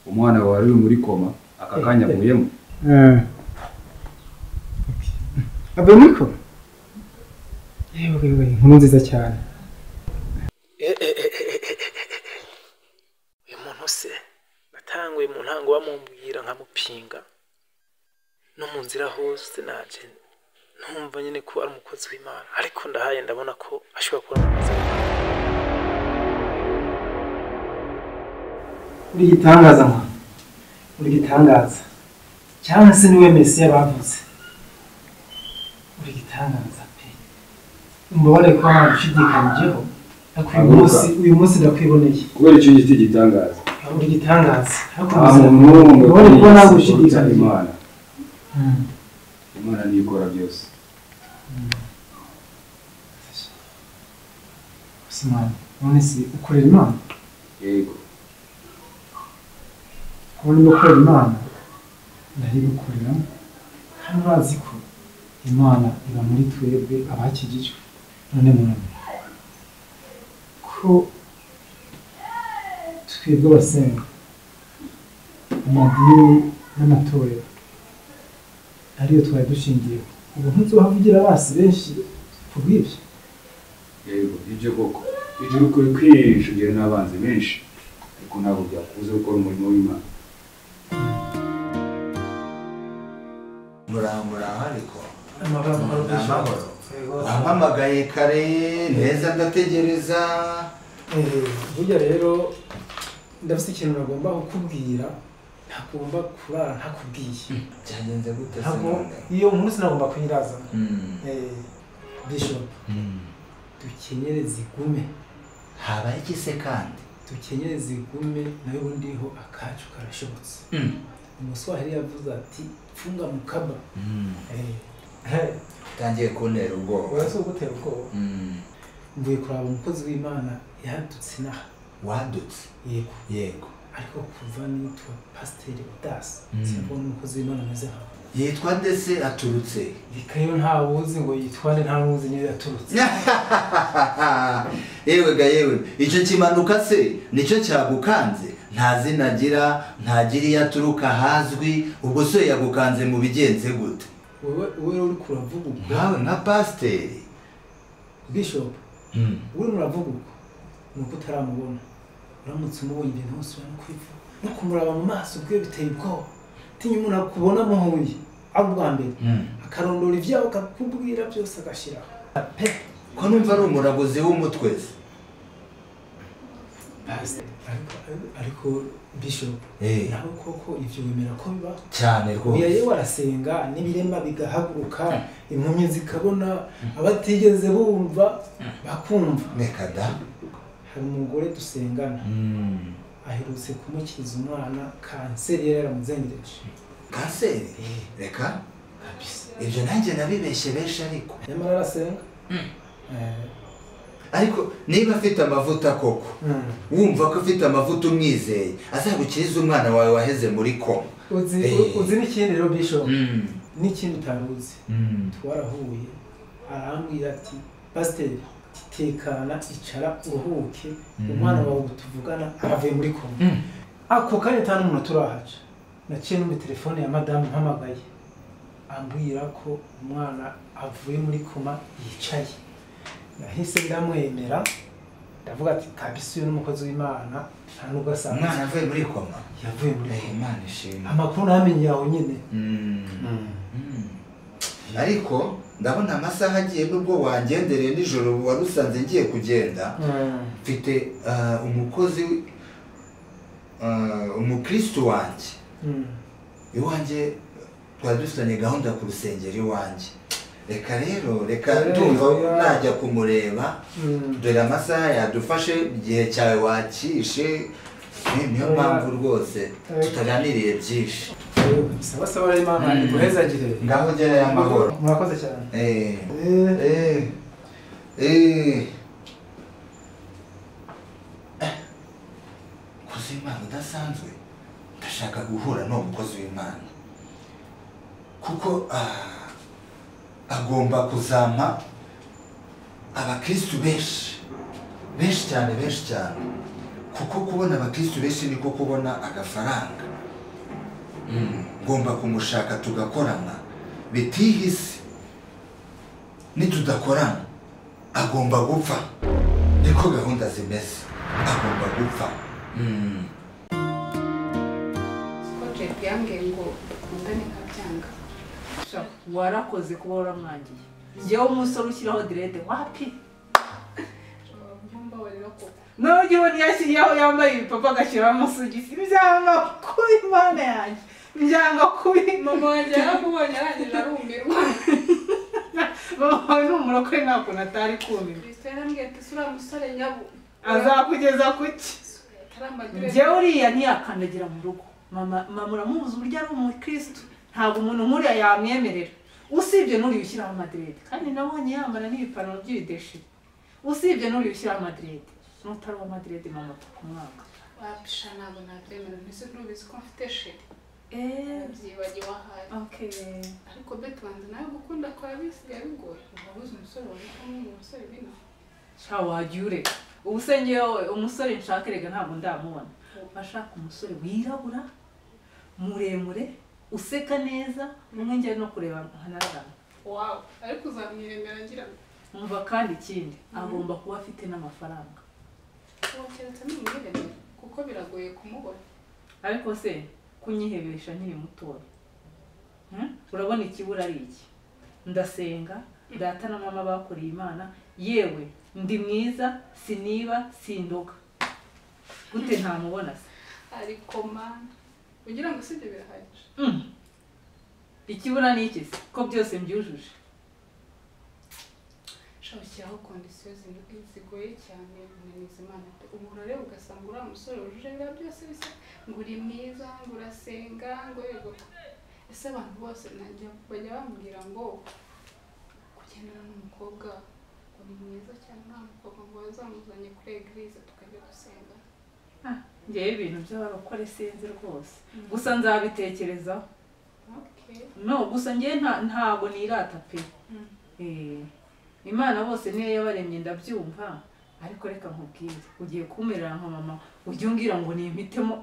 Umwana wawe uri muri koma aka kanya avuyemo. Avuye muri koma? Yewe yewe, inkuru nziza cyane. Uyu muntu se natanguye mu ntango bamumbwira nkamupinga, no mu nzira hose naje ntumva nyine ko ari umukozi w'Imana, ariko ndahaye ndabona ko ashobora kuba umukozi w'Imana. Uri igitangaza mwa, uri igitangaza cyangwa se niwe Mesiya bavuze. Uri igitangaza pe, umbabare kuba nagushidikanyijeho, ariko uyu munsi ndakwiboneye. Kubera icyo giti gitangaza. Uri igitangaza, ariko umbabare kuba nagushidikanyijeho. Imana. Imana niyo ikora byose. Simani, none se ukorera Imana? Yego. Kubona niba ukorera Imana, ndayigukorera. Hano urazi ko Imana iba muri twebwe abakijijwe. None mwana, ko twebwe abasenga amadini n'amatorero ariyo twari dushingiyeho, ubu ntuzohavugira basi benshi kubw'ibyo? Yego, ibyo koko. Ijuru kuri kwishugira n'abanzi benshi, ariko ntabwo byakubuza gukora umurimo w'Imana. Muraho ariko amahoro. Wampamagaye kare neza ndategereza. Burya rero ndafite ikintu nagomba kukubwira, ntagomba kurara ntakubwiye. Byagenze gute se? Iyo nkuru sinagomba kuyirazana. Bishop, dukenyere zigume. Habaye iki se kandi? Dukenyere zigume, nawe bundiho akacu karashobotse. Umuswahili yavuze ati funga mukaba. Utangiye kuntera ubwoba. Uretse gutera ubwoba. Mvuye kuraba umukozi w'Imana yadutse inaha. Wadutse? Yego. Yego. Ariko kuva nitwa Pasiteri Udasi, simbona umukozi w'Imana ameze nkawe. Yitwa nde se aturutse? Reka ntawuzi ngo yitwa nde, nta n'uzi niyo yaturutse. Yewe ga yewe, icyo kimanuka se nicyo cyagukanze? Nta zina agira, ntagira iyo aturuka hazwi, ubwo se yagukanze mu bigenze gute? Wowe uri kuravuga uko? Nkawe nka pasiteri. Bishop, uri muravuga uko? Nuko utaramubona. Uramutse umubonye ibintu hose no kwivuga, no kumuraba mu maso ubwe biteye ubwoba. Tinya umuntu akubona muhuye ari ubwa mbere, akarondora ibyawe akakubwira byose agashiraho. Pe, ko numva ari umuraguzi w'umutwe se? Ariko Bishop, nawe koko ivyo wemera ko biba? Cyane rwose. Oya, yewe arasenga n'ibirema bigahaguruka, impumyi zikabona, abatigeze bumva bakumva. Reka da. Hari umugore dusengana, aherutse kumukiriza umwana kanseri yari yaramuzengereje. Kanseri? Reka kabisa. Ibyo nanjye nabibeshye benshi ariko. Nyamara arasenga. Ariko niba afite amavuta koko, wumva ko afite amavuta umwizeye, azagukiriza umwana wawe waheze muri koma. Uzi n'ikindi rero Bishop, n'ikindi utaruzi. Twarahuye arambwira ati Pasiteri, tekana, icara uruhuke, umwana wawe tuvugana aravuye muri koma. Ako kanya nta n'umuntu turahaca. Naciye no telefone ya madamu mpamagaye, ambwira ko umwana avuye muri koma yicaye. Nahise ndamwemera, ndavuga ati kabisa uyu n'umukozi w'Imana nta nubwo asanzwe. Umwana avuye muri koma? Yavuye muri koma. Imana ishimwe. Amakuru namenye aho nyine. Ariko ndabona amasaha agiye, nubwo wangendereye nijoro wari usanze ngiye kugenda. Mfite umukozi, umukristo wanjye iwanjye, twari dufitanye gahunda ku rusengero iwanjye. Reka rero, reka ndumva najya kumureba, dore amasaha yadufashe, igihe cyawe wakishe, niyo mpamvu rwose tutaganiriye byinshi. Sawa sawa, Imana iguhezagire. Ngaho gerayo amahoro. Murakoze cyane. Umukozi w'Imana udasanzwe, ndashaka guhura n'uwo mukozi w'Imana kuko agomba kuzampa abakristu benshi benshi cyane, benshi cyane. Kuko kubona abakristo benshi niko kubona agafaranga. Ngomba kumushaka tugakorana. Bitihise nitudakorana agomba gupfa. Niko gahunda zimeze, agomba gupfa. Ko JP yambwiye ngo dukundane nkabyanga. Warakoze kuba waramwangiye. Njyewe umusore ushyiraho direde wapi? Nujya ubona iyo ashyiriyeho yambaye ibipapa agashyiraho amasogisi byanga kuba Imana yanjye byanga kuba. Mama wanjye yaramubonye arangije arumirwa. Mama wawe ni umurokore nta kuntu atari kumirwa. Kristo yarambwiye ati uriya musore nyabu azakugeza kuki? Njyewe uriya ntiyakandagira mu rugo. Mama uramuzi uburyo ari umukristo, ntabwo umuntu nk'uriya yamwemerera. Usibye n'uriya ushyiraho amadirede, kandi nabonye yambara n'ibipantaro by'ibideshire. Usibye n'uriya ushyiraho amadirede, n'utari uw'amadirede mama tukumwanga. Wapisha ntabwo nabyemera, mbese ntubizi ko mfite sheri. Byibagiwe ahari. Okay. Ariko beti banza nawe gukunda kwa bisigaye bigoye. Wabuze umusore wawe kumwe umusore bino. Sha wajya ureka. Ubu se njyewe umusore nshaka erega ntabwo ndamubona. Bashaka umusore wirabura, muremure, useka neza, umwe njye no kureba nkanararama. Wow, ariko uzamwiremera ngira ngo. Umva kandi ikindi, agomba kuba afite n'amafaranga. Uwo keretse nimwiremera kuko biragoye kumubona. Ariko se kunyihebesha nkiri mutoya. Urabona ikibura ari iki? Ndasenga, data na mama bakoreye Imana, yewe ndi mwiza, siniba, sindoga. Gute ntamubona se? Ariko mana, ugira ngo sibyo birahagije. Ikibura ni iki se? Ko byose mbyujuje. Ushyiraho kondisiyo zigoye cyane unaniza Imana pe. Ubu urareba ugasanga uriya musore wujuje biriya byose bisa ngo uri mwiza, ngo urasenga, ngo yego. Ese abantu bose bajya bambwira ngo kugendana n'umukobwa ngo ni mwiza cyane, nta mukobwa ngo bazamuzanye kuri eglise tukajya gusenga. Njyewe ibintu by'abarokore sinzi rwose. Gusa nzabitekerezaho. No, gusa njyewe ntabwo nirata pe. Imana bose niyo yabaremye ndabyumva, ariko reka nkubwire, ugiye kumerera nka mama, ujye umbwira ngo nimpitemo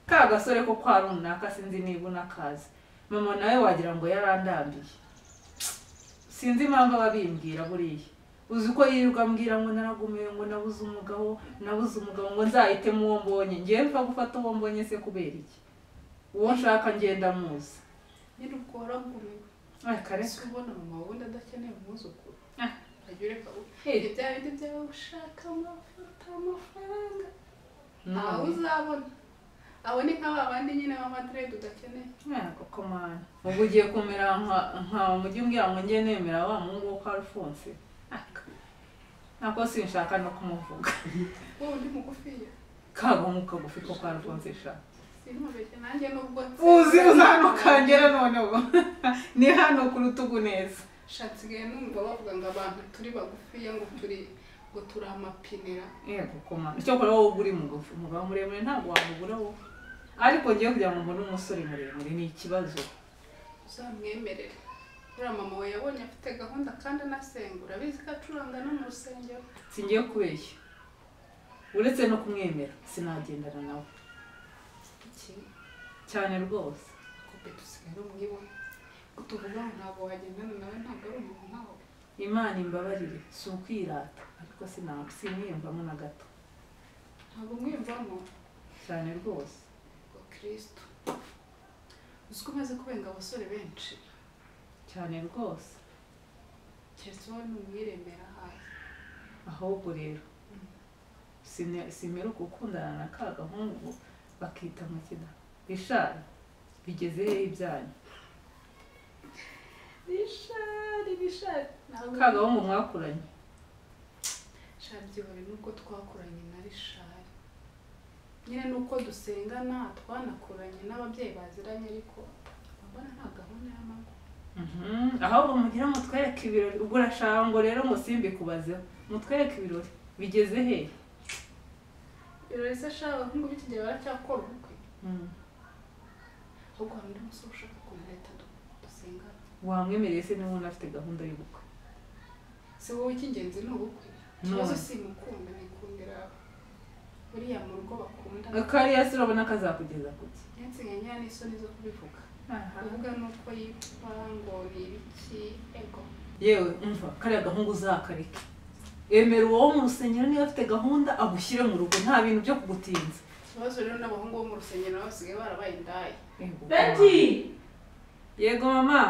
ka gasore ko kwa runaka sinzi niba unakazi. Mama nawe wagira ngo yarandambiye. Sinzi impamvu ababimbwira buriya. Uzi ko yirirwa ambwira ngo naragumiwe, ngo nabuze umugabo, nabuze umugabo, ngo nzahitemo uwo mbonye. Ngiye mfa gufata uwo mbonye se kubera iki? Uwo nshaka ngenda muzi. Nyine ubwo waragumiwe. Reka reka. Ubona mama wundi adakeneye umwuzukuru. Ajya ureka bya bindi byawe ushaka amavuta, amafaranga. Ntawe uzabona. Abo ni nka babandi nyine b'amadirede udakeneye. Koko mana. Ubwo ugiye kumera nka mujyi umbwira ngo njye nemera wa muhungu wo kwa Alphonse. Nako sinshaka no kumuvuga. Wowe undi mugufiya. Kagahungu kagufi ko kwa Alphonse sha. Sinkubeshye nanjye nubwo uzi uzanukangera noneho. Ni hano ku rutugu neza. Shansigaye numva bavuga ngo abantu turi bagufiya ngo turi amapinera. Yego koma. Icyo kora wowe uri mugufi, umugabo muremure ntabwo wamugura wowe. Ariko ngiye kugira ngo mbone umusore muremure ni ikibazo. Uzamwemerere. Uriya mama we yabonye afite gahunda kandi anasenga, urabizi ko acuranga no mu rusengero. Singiye kubeshya. Uretse no kumwemera sinagendana nawe. Iki? Cyane rwose. Kope dusigaye umwibona. Kutuvuga ntabwo wagendana nawe, ntabwo ari umuntu nkawe. Imana imbabarire, si ukwirata, ariko sinamwiyumvamo na gato. Ntabwo umwiyumvamo? Cyane rwose. Ngo Kristo. Uzi ko umaze kubenga abasore benshi? Cyane rwose. Keretse wowe numwiremera hasi. Ahubwo rero simeruka gukundana na ka gahungu bakita Makida. Richard, bigeze hehe ibyanyu? Richard. Ka gahungu mwakuranye? Shabyihore nubwo twakuranye na Richard. Nyine nuko dusengana twanakuranye n'ababyeyi baziranye, ariko mbona nta gahunda y'amago. Ahubwo mugira mutwereke ibirori. Ubwo urashaka ngo rero ngo simbikubazeho. Mutwereke ibirori bigeze hehe? Ibirori se sha abahungu b'iki gihe baracyakora ubukwe. Ahubwo hari undi musore ushaka kuntereta dusengana. Wamwemereye se niba ubona afite gahunda y'ubukwe? Se wowe icy'ingenzi ni ubukwe. Ikibazo simukunda, nikundira Uriya mu rugo bakunda. Kariya se urabona kazakugeza kuki? Nsigaye ngira n'isoni zo kubivuga. Kuvuga nuko yitwa ngo ni ibiki ego. Yewe umva kariya gahungu uzakareke. Emera uwo mu rusengero niba afite gahunda agushyire mu rugo nta bintu byo kugutinza. Ikibazo rero n'abahungu bo mu rusengero nabo basigaye barabaye indaya. Betty! Yego mama.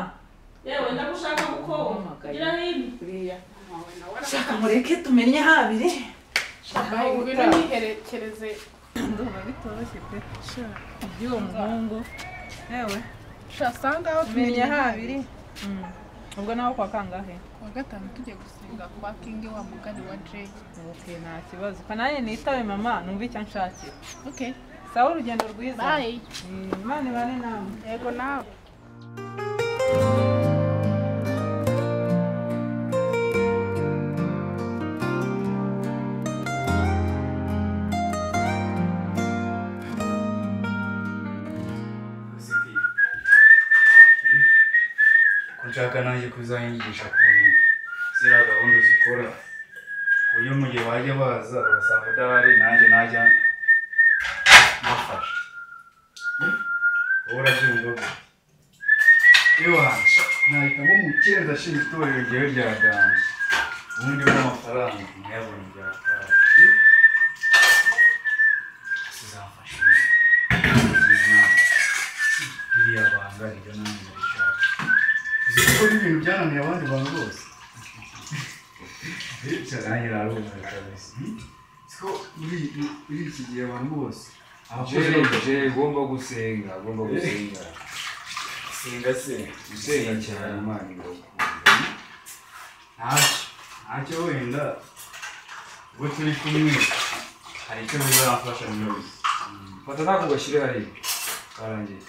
Yewe ndagushaka kuko gira hino. Buriya. Shaka mureke tumenye habiri. Shaka ngwino niherekereze. Ndumva bitoroshye pe. Iby'uwo muhungu. Yewe. Shasanga aho tumenye habiri. Ubwo naho kwa kangahe? Kwa gatanu tujye gusenga kwa King wa mugani wa Jay. Okay, nta kibazo. Kanaye nitabe mama numva icyo nshakira. Okay. Sawa urugendo rwiza. Bye. Imana ibane nawe. Yego nawe. Nshaka nanjye kuzanyigisha ukuntu ziriya gahunda zikora ku buryo mu gihe bajya baza bagasanga udahari nanjye najya mbafasha. Wowe urabyumva gute? Iwacu nahitamo umukire ndashinga itorero ryewe rya danje ubundi bw'amafaranga ntayabone byataye. Sizamfasha ririya banga ryo nanjye ndabishaka. Uzi ko ibintu byananiye abandi bantu bose. Nanjye narumva kabisa. Siko muri iki gihe abantu bose abakozi ugomba gusenga, ugomba gusenga. Senga se, gusenga cyane Imana iragukunda. Ntacyo wenda ubwo turi kumwe hari icyo bizamfasha byose. Fata nako gashyire hariya. Karangiye.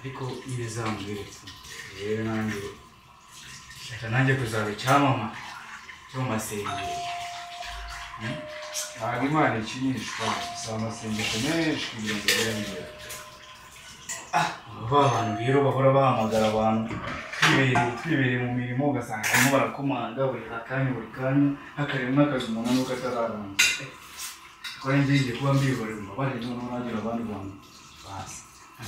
Ariko ibizamberetse rero nanjye shaka nanjye kuzaba icyamamare cyo mu masengero. Ntabwo Imana ikinishwa, isaba amasengesho menshi kugira ngo irengere. Ba bantu rero bahora bahamagara abantu twibereye mu mirimo ugasanga barimo barakomanga buri kanya hakarimo n'akazi umuntu nuko atararangiza. Kora njye ngiye kuba mbihorera mbabare noneho nagira abandi bantu bazi.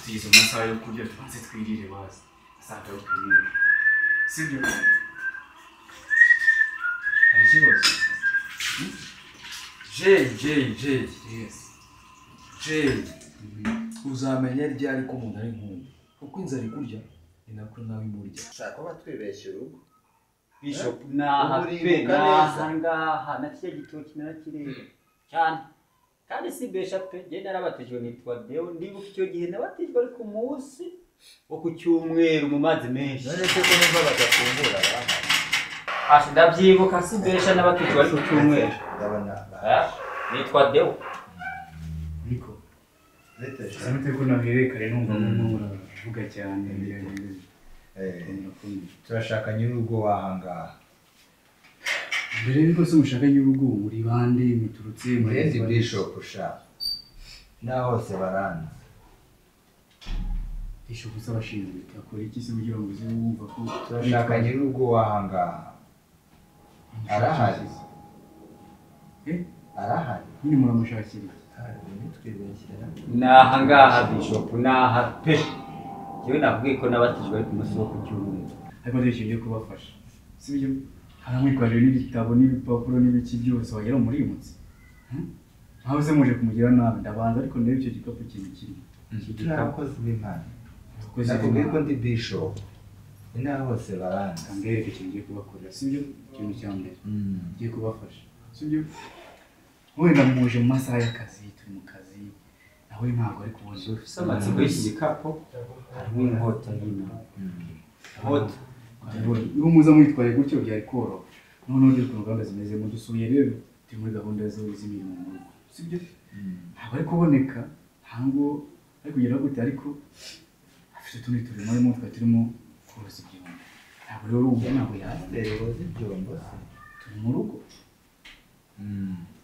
Tugeze mu masaha yo kurya tubanze twirire bazi azagaruke nyine sibyo? Hari ikibazo? J yes J uzamenya ryari ko umuntu ari nk'uyu uko inzara ikurya ni nako nawe imurya. Shaka kuba twibeshye urugo Bishop naha pe naha ngaha na kirya gitoki narakireba cyane kandi si besha pe njye narabatijwe nitwa Deo ndibuka icyo gihe nabatijwe ariko umunsi wo ku cyumweru mu mazi menshi. None se ko numva badafungura abana? Asha ndabyibuka si besha nabatijwe ariko ku cyumweru. Ndabona nitwa Deo. Niko Samite ko naherekare numva muravuga cyane. Turashaka nyir'urugo wahangaha. Mbere yuko se mushaka nyir'urugo muri bande muturutse muri Bishop sha na hose baranze. Bishop usabashinzwe akora iki se kugira ngo uze wumva ko turashaka nyir'urugo wahangaha? Arahari. Arahari. Nyine muramushakira. Naha ngaha Bishop naha pe. Yewe nakubwiye ko nabatijwe ariko umunsi wo ku cyumweru. Ariko ndishimye kubafasha. Sibyo? Haramwitwaje n'ibitabo n'ibipapuro n'ibiki byose wagera muri uyu munsi. Nkaho se muje kumugira nabi ndabanza ariko ndebe icyo gikapu kintu kirimo. Turi abakozi b'Imana. Nakubwiye ko ndi Bishop. Inaha hose baranze. Ambereke ikintu ngiye kubakorera, sibyo? Ikintu cya mbere. Ngiye kubafasha. Sibyo? Wenda muje mu masaha y'akazi turi mu kazi nawe ntabwo ari kubona. Ufite amatsiko y'iki gikapu harimo inkota y'Imana. Inkota. Iyo muza mwitwaye gutyo byari koroha. Noneho dore ukuntu gahunda zimeze mudusuye rero turi muri gahunda z'imirimo mu rugo. Sibyo? Ntabwo ari kuboneka ntabwo ari kugera gute ariko afite utundi turimo arimo twari turimo koza ibyombo. Ntabwo rero urumva ntabwo yakoza ibyombo se. Turi mu rugo.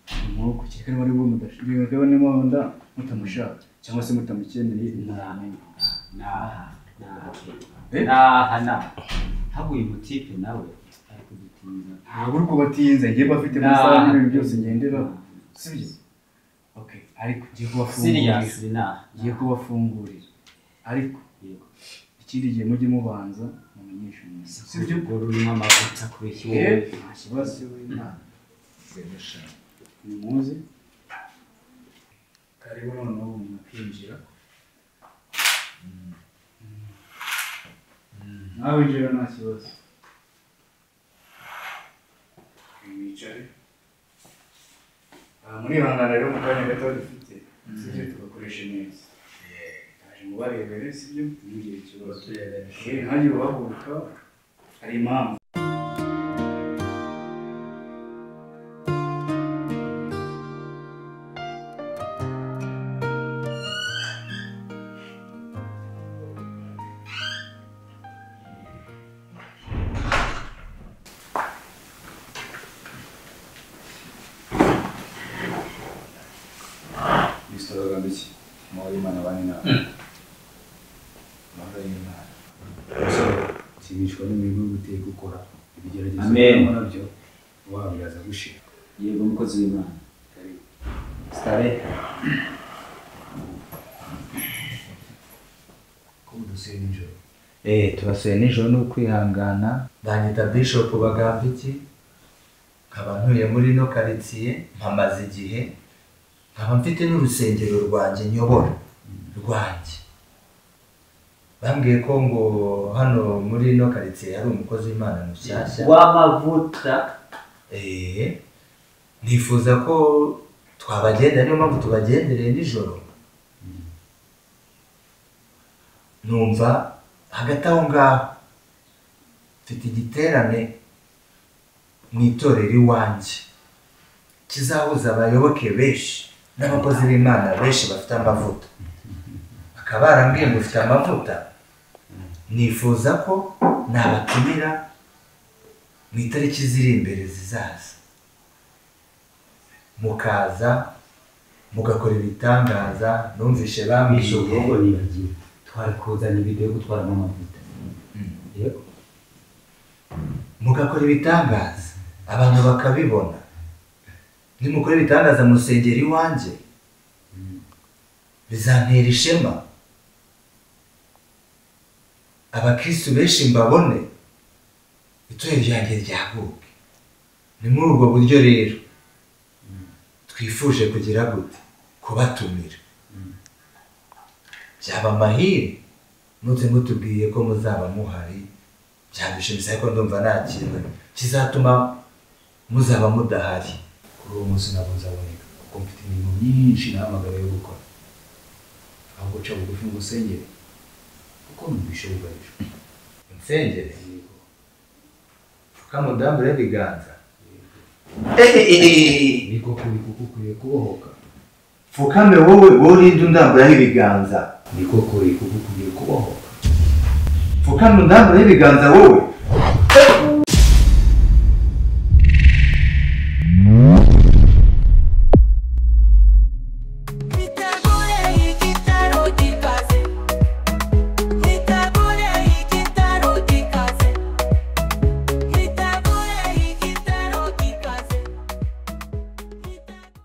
Turi mu rugo kereka niba ari wowe mudashaka niba mutamushaka cyangwa se mutamukeneye ntamenya. Naha naha. Haguye umutipe nawe ari kugiti. kubatinza. Ntabwo uri kubatinza, ngiye bafite amasaha n'ibintu byose ngenderaho. Sibyo? Okay, ariko ngiye kubafungurira. Serious na. Ngiye kubafungurira. Ariko yego. Ikindi gihe mujye mubanza mumenyeshe umuntu. Sibyo? Ubwo rurimo amavuta kubeshya wowe. Nta kibazo w'Imana. Nimuze. Karibu noneho mwakwinjira. Nawe winjira nta kibazo. Mwicare. Murihangana rero mu kanya gato dufite. Sibyo tugakoresha neza. Ndaje mubarebere sibyo ntugire ikibazo. Ntihagire uhaguruka hari impamvu. Yego mukozi w'Imana. Stare. Ko mudusuye nijoro? Tubasuye nijoro ni ukwihangana. Banyita Bishop Bagambiki, nkaba ntuye muri ino quartier, mpamaze igihe, nkaba mfite n'urusengero rwanjye nyobora rwanjye. Bambwiye ko ngo hano muri ino quartier hari umukozi w'Imana mushyashya w'amavuta. Nifuza ko twabagenda, niyo mpamvu tubagendereye nijoro. Numva hagati aho ngaho mfite igiterane mu itorero iwanjye kizahuza abayoboke benshi n'abakozi b'Imana benshi bafite amavuta. Bakaba barambwiye ngo ufite amavuta, nifuza ko nabatumira mu itariki ziri imbere zizaza, mukaza mugakora ibitangaza. Numvishe bambwiye ubwo nibagiye twari kuzana ibido yo gutwaramo amavuta. Yego, mugakora ibitangaza abantu bakabibona. Nimukora ibitangaza mu rusengero iwanjye bizantera ishema, abakristu benshi mbabone, itorero ryanjye ryaguke. Ni muri ubwo buryo rero twifuje kugira gute kubatumira. Byaba amahire mutse mutubwiye ko muzaba muhari, byabishimisha, ariko ndumva nta kintu kizatuma muzaba mudahari. Kuri uwo munsi ntabwo nzaboneka kuko mfite imirimo myinshi nahamagara yo gukora. Ahubwo ca bugufi ngo usengere kuko numvishe wugarijwe. Nsengere? Pfuka mudambure ibiganza. Niko kuri kuko ukwiye kubohoka. Pfukame wowe urinde undamburaho ibiganza. Niko kuri kuko ukwiye kubohoka. Pfukame undamburaho ibiganza wowe.